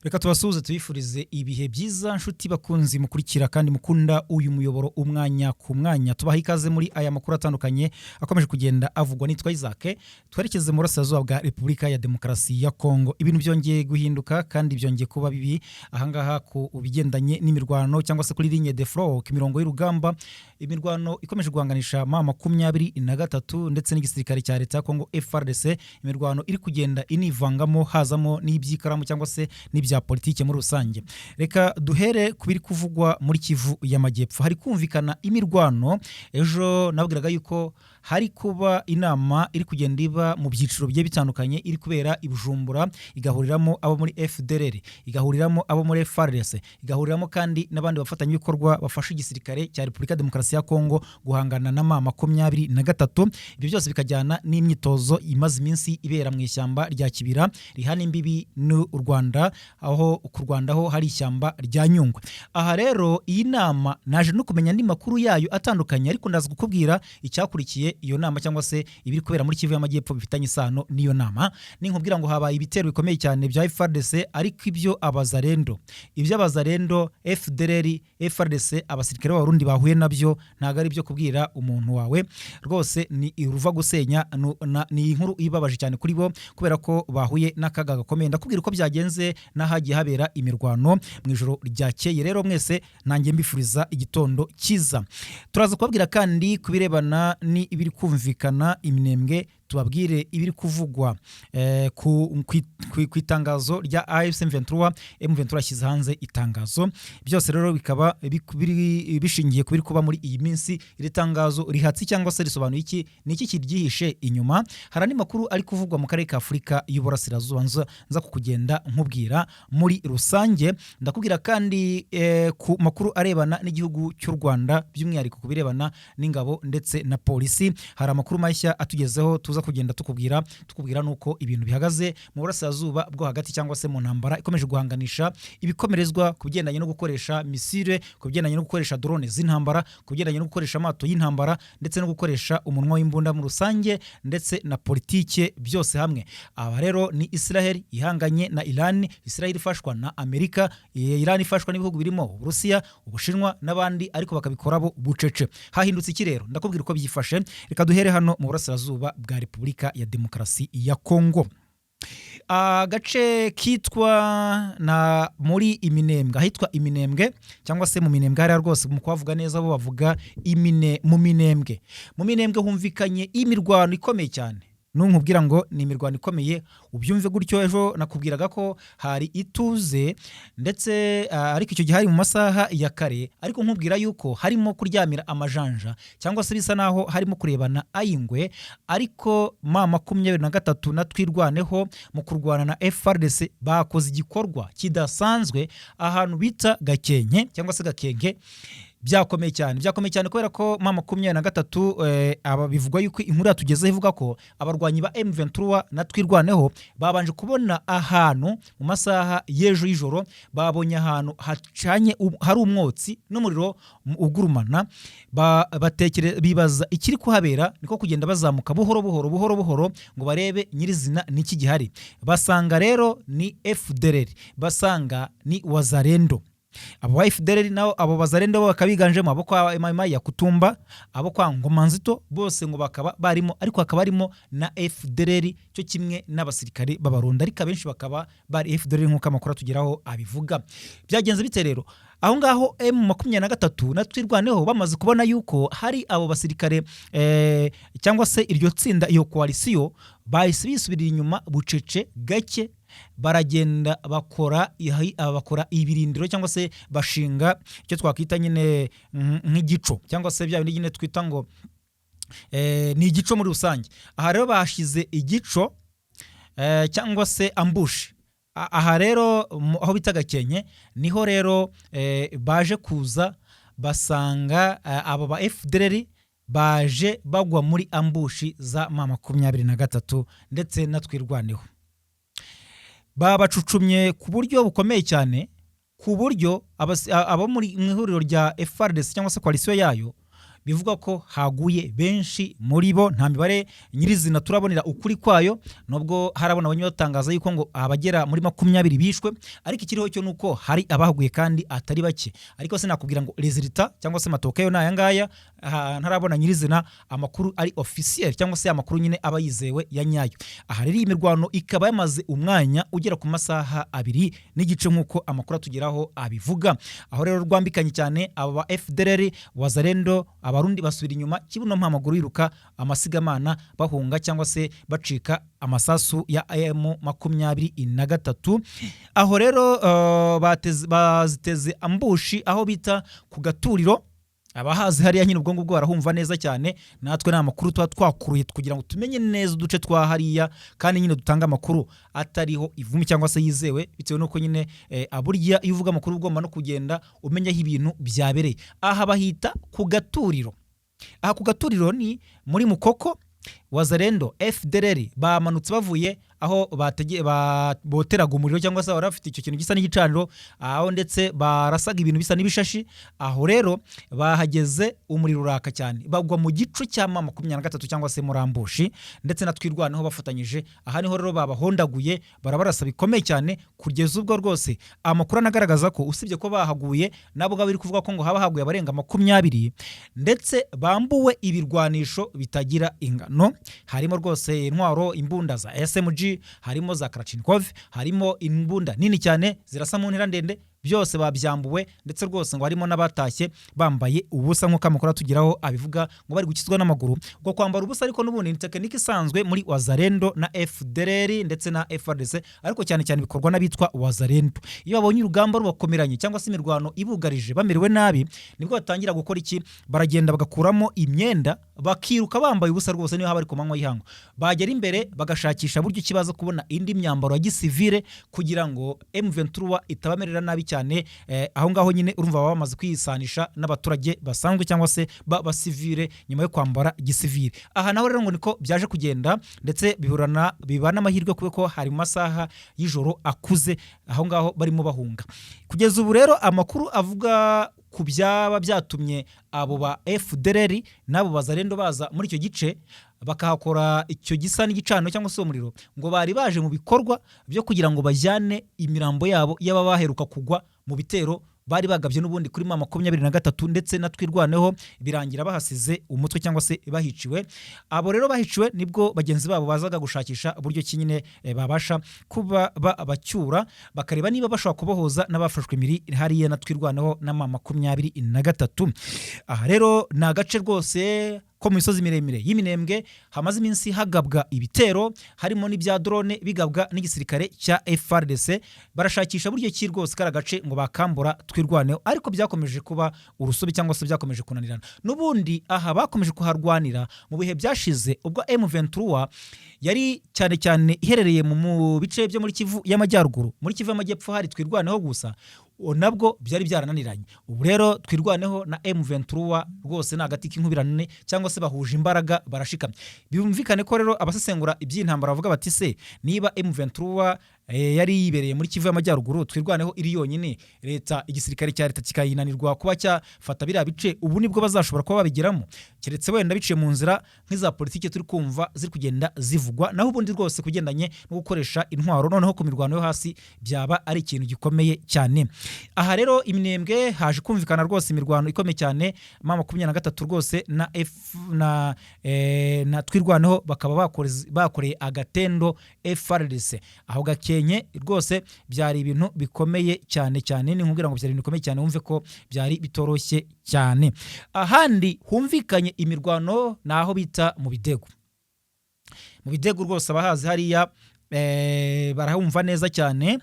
Reka tubasuhuze, tubifurize ibihe byiza, nshuti bakunzi mukurikira kandi mukunda uyu muyoboro umwanya ku mwanya. Tubaha ikaze muri aya makuru atandukanye akomeje kugenda avugwa. Nitwa Isaac. Twerekeze mu burasirazuba bwa Repubulika ya Demokarasi ya Kongo. Ibintu byongeye guhinduka kandi byongeye kuba bibi ahangaha ku bigendanye n'imirwano, cyangwa se kuri ligne de front, imirongo y'urugamba. Imirwano ikomeje guhanganisha M23 ndetse n'igisirikare cya leta ya Kongo, FARDC. Imirwano iri kugenda inivangamo, hazamo n'iby'ikaramu cyangwa se n'ibya politike muri rusange. Reka duhere ku biri kuvugwa muri Kivu y'Amajyepfo. Hari kumvikana imirwano. Ejo nabwiraga yuko hari kuba inama iri kugenda iba mu byiciro bigiye bitandukanye, iri kubera i Bujumbura, igahuriramo abo muri FDLR, igahuriramo abo muri FARDC, igahuriramo kandi n'abandi bafatanyabikorwa bafasha igisirikare cya Repubulika Demokarasi ya Kongo guhangana na M23. Ibyo byose bikajyana n'imyitozo imaze iminsi ibera mu ishyamba rya Kibira rihana imbibi n'u Rwanda, aho ku Rwanda ho hari ishyamba rya Nyungwe. Aha rero iyi nama naje no kumenya andi makuru yayo atandukanye, ariko ndaza kukubwira icyakurikiye iyo nama, cyangwa se ibiri kubera muri Kivu y'Amajyepfo bifitanye isano n'iyo nama. Ninkubwira ngo habaye ibitero bikomeye cyane bya FARDC, ariko ibyo abazarendo, FDLR, FARDC, abasirikare b'Abarundi bahuye nabyo ntabwo ari ibyo kubwira umuntu wawe rwose, ni uruva gusenya. Ni inkuru ibabaje cyane kuri bo kubera ko bahuye n'akaga gakomeye. Ndakubwira uko byagenze n'ahagiye habera imirwano mu ijoro ryakeye. Rero mwese nanjye mbifuriza igitondo cyiza. Turaza kubabwira kandi ku birebana n'ibiri kumvikana iminembwe, tubabwire ibiri kuvugwa ku itangazo rya AFC M23. M23 yashyize hanze itangazo. Byose rero bikaba bishingiye ku biri kuba muri iyi minsi. Iri tangazo rihatse cyangwa se risobanuye iki? Ni iki kiryihishe inyuma? Hari andi makuru ari kuvugwa mu karere ka Afurika y'Uburasirazuba nza kukugenda nkubwira muri rusange. Ndakubwira kandi ku makuru arebana n'igihugu cy'u Rwanda, by'umwihariko ku birebana n'ingabo ndetse na polisi. Hari amakuru mashya atugezeho tuza kugenda tukubwira nuko ibintu bihagaze mu burasirazuba bwo hagati, cyangwa se mu ntambara ikomeje guhanganisha ibikomerezwa ku bigendanye no gukoresha misile, ku bigendanye no gukoresha drone z'intambara, ku bigendanye no gukoresha amato y'intambara, ndetse no gukoresha umunwa w'imbunda muri rusange, ndetse na politike, byose hamwe. Aba rero ni Israel ihanganye na Iran. Israel ifashwa na Amerika, Iran ifashwa n'ibihugu birimo Uburusiya, Ubushinwa n'abandi, ariko bakabikora bo bucece. Hahindutse iki rero? Ndakubwira uko byifashe. Reka duhere hano mu burasirazuba bwa Repubulika ya Demokarasi ya Kongo, agace kitwa na muri Iminembwe, ahitwa Iminembwe cyangwa se mu Minembwe hariya rwose. Mu kuhavuga neza bo bavuga imine, mu Minembwe. Mu Minembwe humvikanye imirwano ikomeye cyane. Nunkubwira ngo ni imirwano ikomeye, ubyumve gutyo. Ejo nakubwiraga ko hari ituze ndetse ariko icyo gihe hari mu masaha ya kare, ariko nkubwira yuko harimo kuryamira amajanja, cyangwa se bisa naho harimo kurebana ay'ingwe. Ariko M23 na Twirwaneho mu kurwana na FARDC bakoze igikorwa kidasanzwe ahantu bita Gakenke cyangwa se Gakenke. Byakomeye cyane, byakomeye cyane, kubera ko M23 aba bivugwa yuko inkuru yatugezeho ivuga ko abarwanyi ba M23 na Twirwaneho babanje kubona ahantu mu masaha y'ejo y'ijoro. Babonye ahantu hacanye hari umwotsi n'umuriro ugurumana, bibaza ikiri kuhabera. Niko kugenda bazamuka buhoro buhoro, buhoro buhoro, ngo barebe nyirizina niki gihari. Basanga rero ni FDLR, basanga ni Wazalendo. Abo ba FDLR nabo, abo Bazalendo bo bakaba biganjemo abo kwa Maimai ya Kutumba, abo kwa Ngoma Nzito, bose ngo bakaba barimo, ariko hakaba harimo na FDLR cyo kimwe n'abasirikare b'Abarundi, ariko abenshi bakaba bari FDLR nk'uko amakuru atugeraho abivuga. Byagenze bite rero aho ngaho? M23 na Twirwaneho bamaze kubona yuko hari abo basirikare cyangwa se iryo tsinda, iyo coalition, bahise bisubirira inyuma bucece gake, baragenda bakora ibirindiro, cyangwa se bashinga icyo twakwita nyine nk'igico, cyangwa se bya bindi nyine twita ngo ni igico muri rusange. Aha rero bahashyize igico cyangwa se ambush. Aha rero aho bita Gakenke niho rero baje kuza basanga abo ba FDLR baje bagwa muri ambush za M23 ndetse na Twirwaneho. Babacucumye ku buryo bukomeye cyane, ku buryo abo muri mu ihuriro rya FARDC cyangwa se coalition yayo Bivugwa ko haguye benshi muri bo. Nta mibare nyirizina turabonera ukuri kwayo, nubwo harabona abanyabatangaza yuko ngo abagera muri 20 bishwe, ariko ikiriho cyo nuko hari abahaguye kandi atari bake. Ariko sinakubwira ngo résultat cyangwa se matokeo ni aya ngaya, ntarabona nyirizina amakuru ari officiel cyangwa se amakuru nyine aba yizewe ya nyayo. Aha rero iyi mirwano ikaba yamaze umwanya ugera ku masaha 2.5 nk'uko amakuru atugeraho abivuga. Aho rero rwambikanye cyane, aba ba FDLR, Wazalendo, Abarundi basubira inyuma kibuno mpamaguru, yiruka amasigamana, bahunga cyangwa se bacika amasasu ya M23. Aho rero baziteze ambush aho bita ku Gaturiro. Abahazi hariya nyine ubwo ngubwo barahumva neza cyane. Natwe ni amakuru tuba twakuruye kugira ngo tumenye neza uduce twa hariya, kandi nyine dutange amakuru atariho ivumbi cyangwa se yizewe, bitewe n'uko nyine burya iyo uvuga amakuru ugomba no kugenda umenya aho ibintu byabereye. Aha bahita ku Gaturiro. Aha ku Gaturiro ni muri Mukoko. Wazalendo, FDLR bamanutse bavuye aho boteraga umuriro cyangwa se bari bafite icyo kintu gisa n'igicaniro aho, ndetse barasaga ibintu bisa n'ibishashi. Aho rero bahageze umuriro uraka cyane, bagwa mu gico cya M23 cyangwa se muri ambush, ndetse na Twirwaneho bafatanyije. Aha niho rero babahondaguye, barabarasa bikomeye cyane, kugeza ubwo rwose amakuru anagaragaza ko usibye ko bahaguye nabo ubwabo biri kuvuga ko ngo haba haguye abarenga 20, ndetse bambuwe ibirwanisho bitagira ingano. Harimo rwose intwaro, imbunda za SMG, harimo za Kalashnikov, harimo imbunda nini cyane zirasa mu ntera ndende, byose babyambuwe. Ndetse rwose ngo harimo n'abatashye bambaye ubusa nk'uko amakuru atugeraho abivuga, ngo bari gukizwa n'amaguru. Ubwo kwambara ubusa ariko n'ubundi ni tekinike isanzwe muri Wazalendo na FDLR ndetse na FARDC, ariko cyane cyane bikorwa n'abitwa Wazalendo. Iyo babonye urugamba rubakomeranye cyangwa se imirwano ibugarije, bamerewe nabi, nibwo batangira gukora iki? Baragenda bagakuramo imyenda, bakiruka bambaye ubusa rwose, niyo haba ari ku manywa y'ihangu. Bagera imbere bagashakisha buryo ki baza kubona indi myambaro ya gisivile kugira ngo M23 itabamerera nabi cyane. Aho ngaho nyine urumva baba bamaze kwisanisha n'abaturage basanzwe cyangwa se b'abasivile nyuma yo kwambara gisivile. Aha naho rero ngo niko byaje kugenda, ndetse bihurana biba n'amahirwe kuko hari mu masaha y'ijoro akuze aho ngaho barimo bahunga. Kugeza ubu rero amakuru avuga ku byaba byatumye abo ba FDLR n'abo Bazalendo baza muri icyo gice bakahakora icyo gisa n'igicaniro cyangwa se umuriro, ngo bari baje mu bikorwa byo kugira ngo bajyane imirambo yabo y'aba baheruka kugwa mu bitero bari bagabye n'ubundi kuri M23 ndetse na Twirwaneho, birangira bahasize umutwe cyangwa se bahiciwe. Abo rero bahiciwe nibwo bagenzi babo bazaga gushakisha uburyo ki nyine babasha kuba bacyura, bakareba niba bashobora kubohoza n'abafashwe miri hariya na Twirwaneho na M23. Aha rero ni agace rwose ko mu misozi miremire y'Iminembwe hamaze iminsi hagabwa ibitero, harimo n'ibya drone bigabwa n'igisirikare cya FARDC. Barashakisha buryo ki rwose kari agace ngo bakambura Twirwaneho, ariko byakomeje kuba urusobe cyangwa se byakomeje kunanirana. N'ubundi aha bakomeje kuharwanira mu bihe byashize, ubwo M23 yari cyane cyane iherereye mu bice byo muri Kivu y'Amajyaruguru. Muri Kivu y'Amajyepfo hari Twirwaneho gusa, nabwo byari byarananiranye. Ubu rero Twirwaneho na M23 rwose ni agati k'inkubirane cyangwa se bahuje imbaraga, barashikamye. Byumvikane ko rero abasesengura iby'intambara bavuga bati: "Se niba M23 yari yibereye muri Kivu y'Amajyaruguru, Twirwaneho iri yonyine, leta, igisirikare cya leta kikayinanirwa kuba cyafata biriya bice, ubu nibwo bazashobora kuba babigeramo?" Keretse wenda biciye mu nzira nk'iza politiki turi kumva ziri kugenda zivugwa. Naho ubundi rwose kugendanye no gukoresha intwaro noneho ku mirwano yo hasi byaba ari ikintu gikomeye cyane. Aha rero Iminembwe haje kumvikana rwose imirwano ikomeye cyane. M23 rwose na F na Twirwaneho bakaba bakoreye agatendo FARDC aho Gakenke. Rwose byari ibintu bikomeye cyane cyane. Ni nkubwira ngo byari ibintu bikomeye cyane, wumve ko byari bitoroshye cyane. Ahandi humvikanye imirwano ni aho bita mu Bidegu. Mu Bidegu rwose abahazi hariya barahumva neza cyane.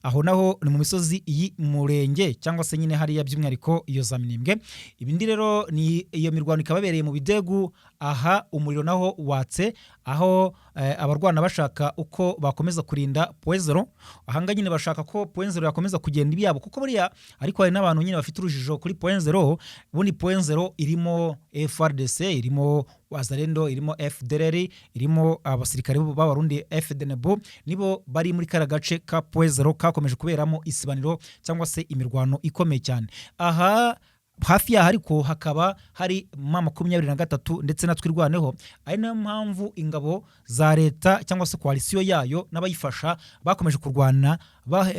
Aho naho ni mu misozi y'Umurenge cyangwa se nyine hariya by'umwihariko iyo za Minembwe. Ibindi rero ni iyo mirwano ikaba yabereye mu Bidegu. Aha umuriro naho watse aho abarwana bashaka uko bakomeza kurinda Point Zéro. Ahanga nyine bashaka ko Point Zéro yakomeza kugenda ibyabo, kuko buriya ariko hari n'abantu nyine bafite urujijo kuri Point Zéro. Ubundi Point Zéro irimo FARDC, irimo Wazalendo, irimo FDLR, irimo abasirikare b'Abarundi FDNB, nibo bari muri kara gace ka Point Zéro kakomeje kuberamo isibaniro cyangwa se imirwano ikomeye cyane. Aha Hafi yaho ariko hakaba hari M23 ndetse na Twirwaneho, ari nayo mpamvu ingabo za leta cyangwa se coalition yayo n'abayifasha bakomeje kurwana,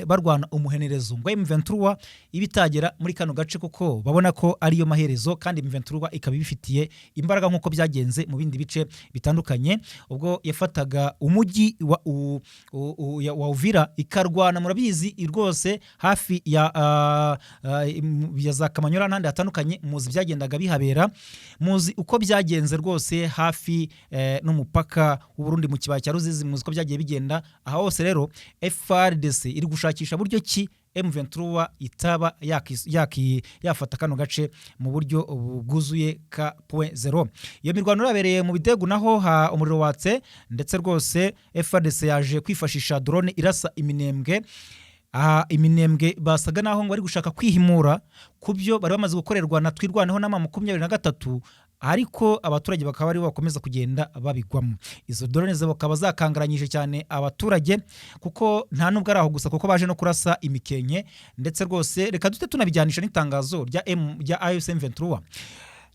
barwana umuhenerezo ngo M23 ibe itagera muri kano gace, kuko babona ko ariyo maherezo, kandi M23 ikaba ibifitiye imbaraga nk'uko byagenze mu bindi bice bitandukanye ubwo yafataga umujyi wa Uvira ikarwana. Murabizi rwose, hafi ya za Kamanyola n'ahandi hatandukanye, muzi byagendaga bihabera, muzi uko byagenze rwose hafi n'umupaka w'u Burundi mu kibaya cya Ruzizi, muzi uko byagiye bigenda aha hose. Rero FARDC iri gushakisha buryo ki M23 itaba yafata kano gace mu buryo bwuzuye ka point zero. Iyo mirwano yabereye mu Bidegu, naho ha umuriro watse, ndetse rwose FARDC yaje kwifashisha drone irasa iminembwe. Aha iminembwe basaga naho ngo bari gushaka kwihimura ku byo bari bamaze gukorerwa na Twirwaneho na M23, ariko abaturage bakaba aribo bakomeza kugenda babigwamo. Izo drone zikaba zakangaranyije cyane abaturage, kuko nta nubwo ari aho gusa, kuko baje no kurasa imikenke. Ndetse rwose reka dute tunabijyanisha n'itangazo rya AFC M23.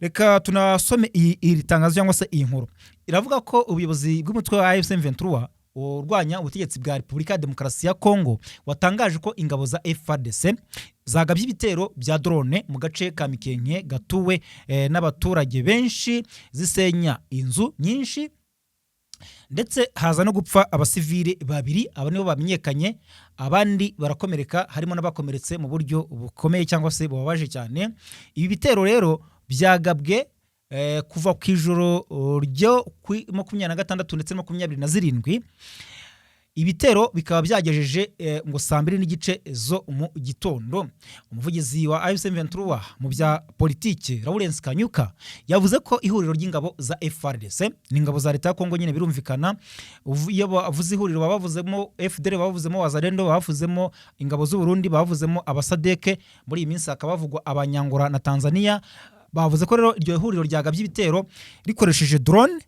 Reka tunasome iri tangazo cyangwa se iyi nkuru. Iravuga ko ubuyobozi bw'umutwe wa AFC M23 urwanya ubutegetsi bwa Repubulika ya Demokarasi ya Kongo watangaje ko ingabo za FARDC zagabye ibitero bya drone mu gace ka Mikenke gatuwe n'abaturage benshi, zisenya inzu nyinshi, ndetse haza no gupfa abasivili babiri. Aba nibo bamenyekanye, abandi barakomereka, harimo n'abakomeretse mu buryo bukomeye cyangwa se bubabaje cyane. Ibi bitero rero byagabwe kuva ku ijoro ryo ku 26 ndetse na 27, ibitero bikaba byagejeje ngo saa 2:30 zo mu gitondo. Umuvugizi wa AFC M23 mu bya politiki, Lawrence Kanyuka, yavuze ko ihuriro ry'ingabo za FARDC, ni ingabo za leta ya Kongo nyine birumvikana, iyo bavuze ihuriro baba bavuzemo FDLR, baba bavuzemo Wazalendo, baba bavuzemo ingabo z'u Burundi, baba bavuzemo abasadeke, muri iyi minsi hakaba havugwa abanyangora na Tanzania. Bavuze ko rero iryo huriro ryagabye ibitero rikoresheje drone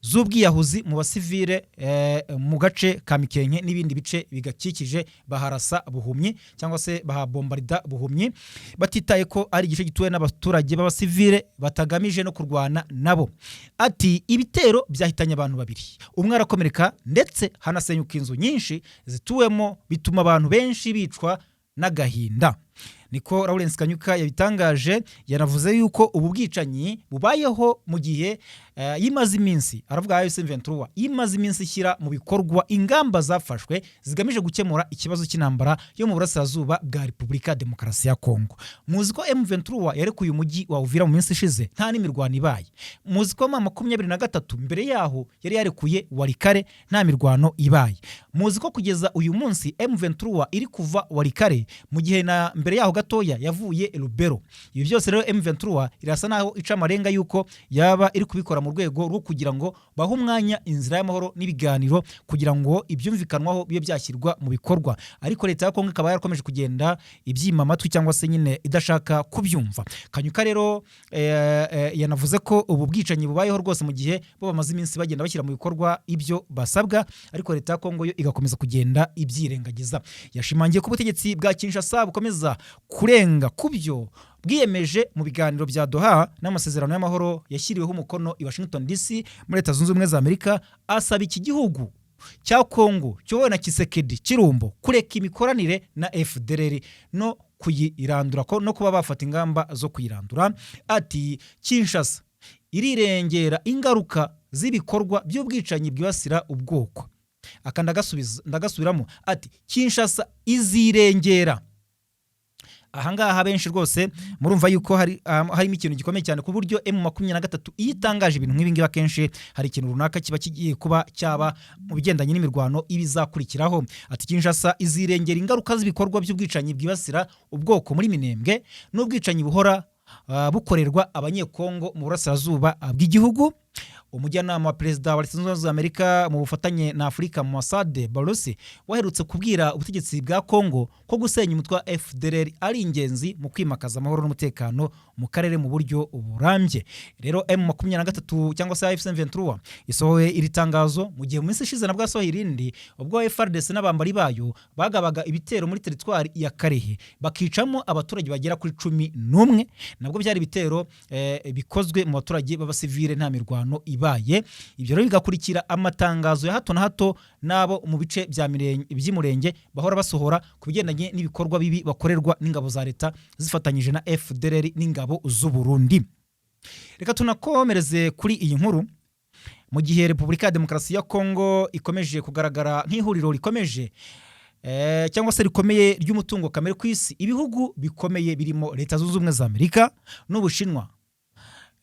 z'ubwiyahuzi mu basivile mu gace ka Mikenke n'ibindi bice bigakikije, baharasa buhumyi cyangwa se bahabombarida buhumyi, batitaye ko ari igice gituwe n'abaturage b'abasivile batagamije no kurwana nabo. Ati ibitero byahitanye abantu babiri, umwe arakomereka, ndetse hanasenyuka inzu nyinshi zituwemo, bituma abantu benshi bicwa n'agahinda. Niko Lawrence Kanyuka yabitangaje. Yanavuze yuko ubu bwicanyi bubayeho mu gihe yimaze iminsi, aravuga AFC M23, yimaze iminsi ishyira mu bikorwa ingamba zafashwe zigamije gukemura ikibazo cy'intambara yo mu burasirazuba bwa Repubulika ya Demokarasi ya Kongo. Muzi ko M23 yarekuye umujyi wa Uvira mu minsi ishize nta n'imirwano ibaye. Muzi ko M23 mbere yaho yari yarekuye Walikale nta mirwano ibaye. Muzi ko kugeza uyu munsi M23 iri kuva Walikale, mu gihe na mbere yaho gatoya yavuye Lubero. Ibi byose rero M23 irasa naho ica amarenga yuko yaba iri kubikora mu rwego rwo kugira ngo bahe umwanya inzira y'amahoro n'ibiganiro, kugira ngo ibyumvikanwaho bibe byashyirwa mu bikorwa, ariko leta ya Kongo ikaba yarakomeje kugenda ibyima amatwi cyangwa se nyine idashaka kubyumva. Kanyuka rero yanavuze ko ubu bwicanyi bubayeho rwose mu gihe bo bamaze iminsi bagenda bashyira mu bikorwa ibyo basabwa, ariko leta ya Kongo yo igakomeza kugenda ibyirengagiza. Yashimangiye ko ubutegetsi bwa Kinshasa bukomeza kurenga ku byo bwiyemeje mu biganiro bya Doha n'amasezerano y'amahoro yashyiriweho umukono i Washington DC muri Leta Zunze Ubumwe za Amerika, asaba iki gihugu cya Kongo cyobowe na Tshisekedi Tshilombo kureka imikoranire na FDLR no kuyirandura, ko no kuba bafata ingamba zo kuyirandura. Ati Kinshasa irirengera ingaruka z'ibikorwa by'ubwicanyi bwibasira ubwoko. Aka ndagasubiramo, ati Kinshasa izirengera. Ahangaha benshi rwose murumva yuko harimo ikintu gikomeye cyane, ku buryo M23 iyo itangaje ibintu nk'ibi ngibi, akenshi hari ikintu runaka kiba kigiye kuba cyaba mu bigendanye n'imirwano ibizakurikiraho. Ati Kinshasa izirengera ingaruka z'ibikorwa by'ubwicanyi bwibasira ubwoko muri Minembwe n'ubwicanyi buhora bukorerwa abanyekongo mu burasirazuba bw'igihugu. Umujyanama wa perezida wa Leta Zunze Ubumwe za Amerika mu bufatanye na Afurika, Massad Boulos, waherutse kubwira ubutegetsi bwa Kongo ko gusenya umutwe wa FDLR ari ingenzi mu kwimakaza amahoro n'umutekano mu karere mu buryo burambye. Rero M23 cyangwa se AFC M23 isohoye iri tangazo mu gihe mu minsi ishize nabwo yasohoye irindi, ubwo FARDC n'abambari bayo bagabaga ibitero muri teritwari ya Kalehe, bakicamo abaturage bagera kuri 11. Nabwo byari ibitero bikozwe mu baturage b'abasivile, nta mirwano ibaye. Ibyo rero bigakurikira amatangazo ya hato na hato n'abo mu bice bya by'Imurenge bahora basohora ku bigendanye n'ibikorwa bibi bakorerwa n'ingabo za leta zifatanyije na FDLR n'ingabo z'u Burundi. Reka tunakomereze kuri iyi nkuru. Mu gihe Repubulika ya Demokarasi ya Kongo ikomeje kugaragara nk'ihuriro rikomeje cyangwa se rikomeye ry'umutungo kamere ku isi, ibihugu bikomeye birimo Leta Zunze Ubumwe za Amerika n'Ubushinwa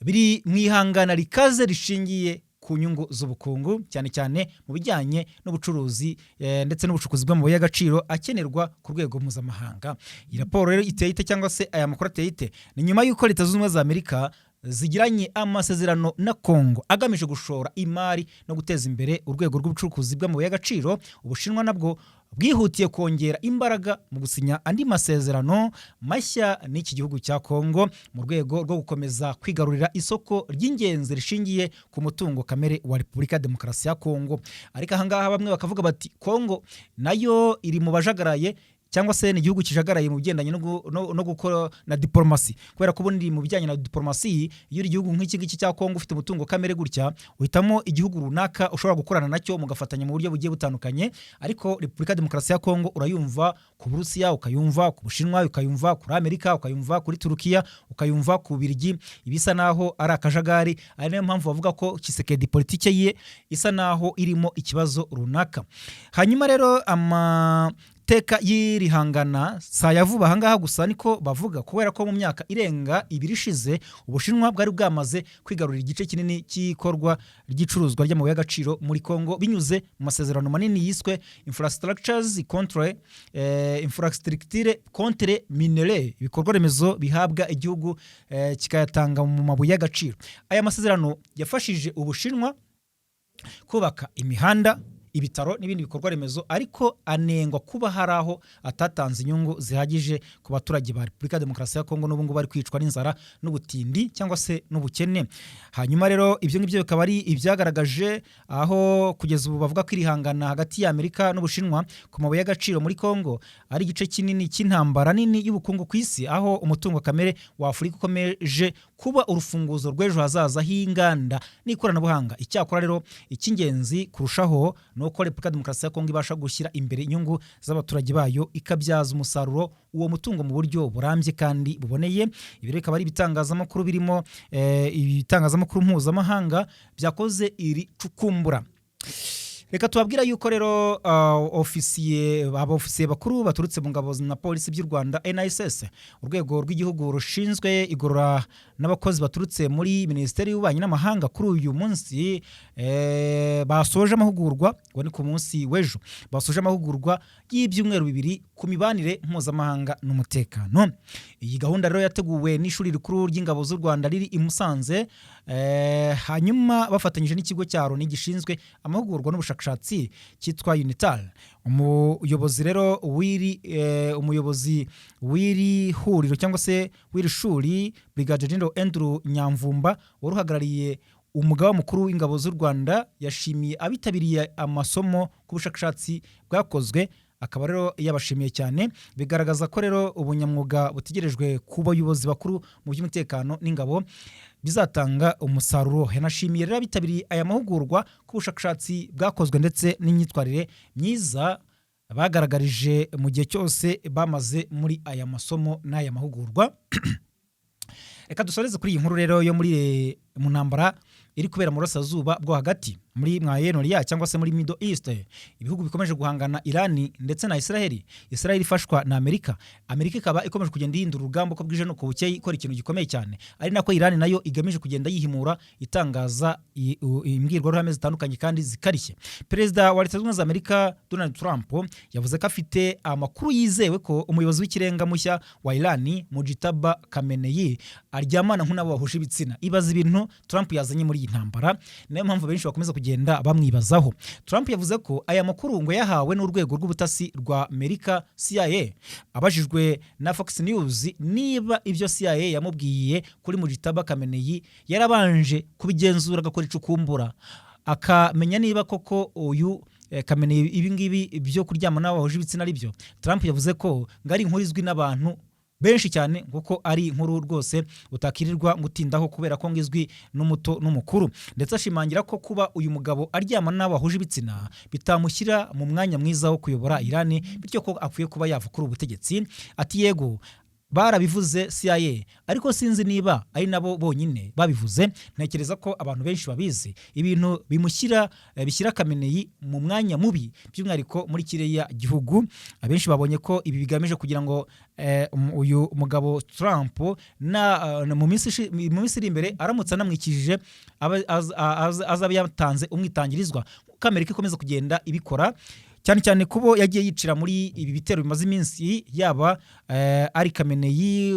biri mu ihangana rikaze rishingiye ku nyungu z'ubukungu, cyane cyane mu bijyanye n'ubucuruzi ndetse n'ubucukuzi bw'amabuye y'agaciro akenerwa ku rwego mpuzamahanga. Iyi raporo rero iteye ite, cyangwa se aya makuru ateye ite? Ni nyuma y'uko Leta Zunze Ubumwe za Amerika zigiranye amasezerano na Kongo agamije gushora imari no guteza imbere urwego rw'ubucukuzi bw'amabuye y'agaciro, Ubushinwa nabwo bwihutiye kongera imbaraga mu gusinya andi masezerano mashya n'iki gihugu cya Kongo mu rwego rwo gukomeza kwigarurira isoko ry'ingenzi rishingiye ku mutungo kamere wa Repubulika ya Demokarasi ya Kongo. Ariko ahangaha bamwe bakavuga bati Kongo nayo iri mu bajagaraye, cyangwa se ni igihugu kijagaraye mu bigendanye no gukora na diporomasi, kubera ko ubundi mu bijyanye na diporomasi, iyo uri igihugu nk'iki ngiki cya Kongo ufite umutungo kamere gutya, uhitamo igihugu runaka ushobora gukorana nacyo mugafatanya mu buryo bugiye butandukanye. Ariko Repubulika ya Demokarasi ya Kongo urayumva ku Burusiya, ukayumva ku Bushinwa, ukayumva kuri Amerika, ukayumva kuri Turukiya, ukayumva ku Birigi, ibisa naho ari akajagari. Ari nayo mpamvu bavuga ko Tshisekedi politike ye isa naho irimo ikibazo runaka. Hanyuma rero amateka y'iri hangana si aya vuba ahangaha gusa, niko bavuga, kubera ko mu myaka irenga 2 ishize Ubushinwa bwari bwamaze kwigarurira igice kinini cy'ikorwa ry'icuruzwa ry'amabuye y'agaciro muri Kongo binyuze mu masezerano manini yiswe infrastructures contre infrastructure contre minerai, ibikorwa remezo bihabwa igihugu kikayatanga mu mabuye y'agaciro. Aya masezerano yafashije Ubushinwa kubaka imihanda, ibitaro n'ibindi bikorwa remezo, ariko anengwa kuba hari aho atatanze inyungu zihagije ku baturage ba Repubulika ya Demokarasi ya Kongo, n'ubu ngubu bari kwicwa n'inzara n'ubutindi cyangwa se n'ubukene. Hanyuma rero ibyo ngibyo bikaba ari ibyagaragaje aho kugeza ubu bavuga ko irihangana hagati ya Amerika n'Ubushinwa ku mabuye y'agaciro muri Kongo ari igice kinini cy'intambara nini y'ubukungu ku isi, aho umutungo kamere wa Afurika ukomeje kuba urufunguzo rw'ejo hazaza h'inganda n'ikoranabuhanga. Icyakora rero icy'ingenzi kurushaho ni uko Repubulika ya Demokarasi ya Kongo ibasha gushyira imbere inyungu z'abaturage bayo, ikabyaza umusaruro uwo mutungo mu buryo burambye kandi buboneye. Ibi rero bikaba ari ibitangazamakuru birimo ibitangazamakuru mpuzamahanga byakoze iri cukumbura. Reka tubabwira yuko rero ofisiye, abofisiye bakuru baturutse mu ngabo na polisi by'u Rwanda, NISS, urwego rw'igihugu rushinzwe igorora, n'abakozi baturutse muri Minisiteri y'Ububanyi n'Amahanga, kuri uyu munsi basoje amahugurwa, ngo ni ku munsi w'ejo basoje amahugurwa y'ibyumweru 2 ku mibanire mpuzamahanga n'umutekano. Iyi gahunda rero yateguwe n'ishuri rikuru ry'ingabo z'u Rwanda riri i Musanze, hanyuma bafatanyije n'ikigo cya Loni gishinzwe amahugurwa n'ubushakashatsi cyitwa UNITAR. Umuyobozi rero w'iri umuyobozi w'iri huriro cyangwa se w'iri shuri, Brigadier General Andrew Nyamvumba, wari uhagarariye umugaba mukuru w'ingabo z'u Rwanda, yashimiye abitabiriye amasomo ku bushakashatsi bwakozwe, akaba rero yabashimiye cyane. Bigaragaza ko rero ubunyamwuga butegerejwe ku bayobozi bakuru mu by'umutekano n'ingabo bizatanga umusaruro. Yanashimiye rero abitabiriye aya mahugurwa ku bushakashatsi bwakozwe ndetse n'imyitwarire myiza bagaragarije mu gihe cyose bamaze muri aya masomo n'aya mahugurwa. Reka dusoreze kuri iyi nkuru rero yo muri mu ntambara iri kubera mu burasirazuba bwo hagati, muri Moyen-Orient cyangwa se muri Middle East. Ibihugu bikomeje guhangana, Irani ndetse na Israel, Israel ifashwa na Amerika. Amerika ikaba ikomeje kugenda ihindura urugamba uko bwije n'uko bukeye, ikora ikintu gikomeye cyane, ari nako Irani nayo igamije kugenda yihimura, itangaza imbwirwaruhame zitandukanye kandi zikarishye. Perezida wa Leta Zunze Ubumwe za Amerika Donald Trump yavuze ko afite amakuru yizewe ko umuyobozi w'ikirenga mushya wa Irani, Mojtaba Khamenei, aryamana nk'unabo bahuje ibitsina. Ibaza ibintu. kintu Trump yazanye muri iyi ntambara. Niyo mpamvu benshi bakomeza kugenda bamwibazaho. Trump yavuze ko aya makuru ngo yahawe n'urwego rw'ubutasi rwa Amerika, CIA. Abajijwe na Fox News niba ibyo CIA yamubwiye kuri Mujtaba Khamenei yarabanje kubigenzura, agakora icukumbura, akamenya niba koko uyu Khamenei ibi ngibi byo kuryama n'abo bahuje ibitsina ari byo, Trump yavuze ko ngo ari inkuru izwi n'abantu benshi cyane, kuko ari inkuru rwose utakirirwa ngo utindaho, kubera ko ngo izwi n'umuto n'umukuru. Ndetse ashimangira ko kuba uyu mugabo aryama n'abo bahuje ibitsina bitamushyira mu mwanya mwiza wo kuyobora Irani, bityo ko akwiye kuba yava kuri ubu butegetsi. Ati: "Yego, barabivuze CIA, ariko sinzi niba ari nabo bonyine babivuze. Ntekereza ko abantu benshi babizi." Ibintu bimushyira bishyira Khamenei mu mwanya mubi, by'umwihariko muri kiriya gihugu. Abenshi babonye ko ibi bigamije kugira ngo uyu mugabo Trump na mu minsi iri imbere, aramutse anamwikijije, azabe yatanze umwitangirizwa, kuko Amerika ikomeza kugenda ibikora cyane cyane kubo yagiye yicira muri ibi bitero bimaze iminsi, yaba ari Khamenei,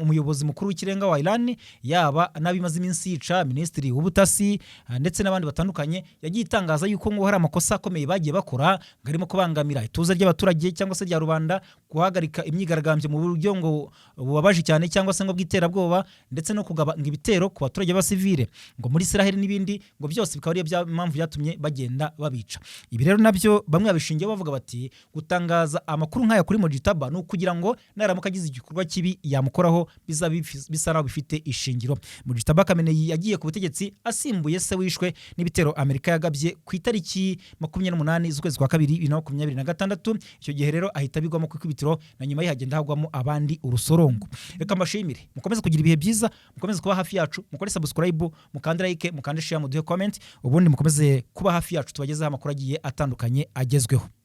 umuyobozi mukuru w'ikirenga wa Iran, yaba n'abimaze iminsi yica minisitiri w'ubutasi, ndetse n'abandi batandukanye. Yagiye itangaza yuko ngo hari amakosa akomeye bagiye bakora, ngo arimo kubangamira ituze ry'abaturage cyangwa se rya rubanda, guhagarika imyigaragambyo mu buryo ngo bubabaje cyane cyangwa se ngo bw'iterabwoba, ndetse no kugaba ngo ibitero ku baturage b'abasivile ngo muri Israel n'ibindi, ngo byose bikaba ariyo mpamvu byatumye bagenda babica. Ibi rero nabyo bamwe babishingiyeho bavuga bati gutangaza amakuru nk'aya kuri Mojtaba ni ukugira ngo naramuka agize igikorwa kibi yamukoraho bizaba bisa naho bifite ishingiro. Mojtaba Khamenei yagiye ku butegetsi asimbuye se wishwe n'ibitero Amerika yagabye ku itariki 28 z'ukwezi kwa kabiri 2026. Icyo gihe rero ahita abigwamo ku ikubitiro, na nyuma ye hagenda hagwamo abandi urusorongo. Reka mbashimire, mukomeze kugira ibihe byiza, mukomeze kuba hafi yacu, mukore subscribe, mukande like, mukande share, muduhe comment, ubundi mukomeze kuba hafi yacu tubagezeho amakuru agiye atandukanye agezweho.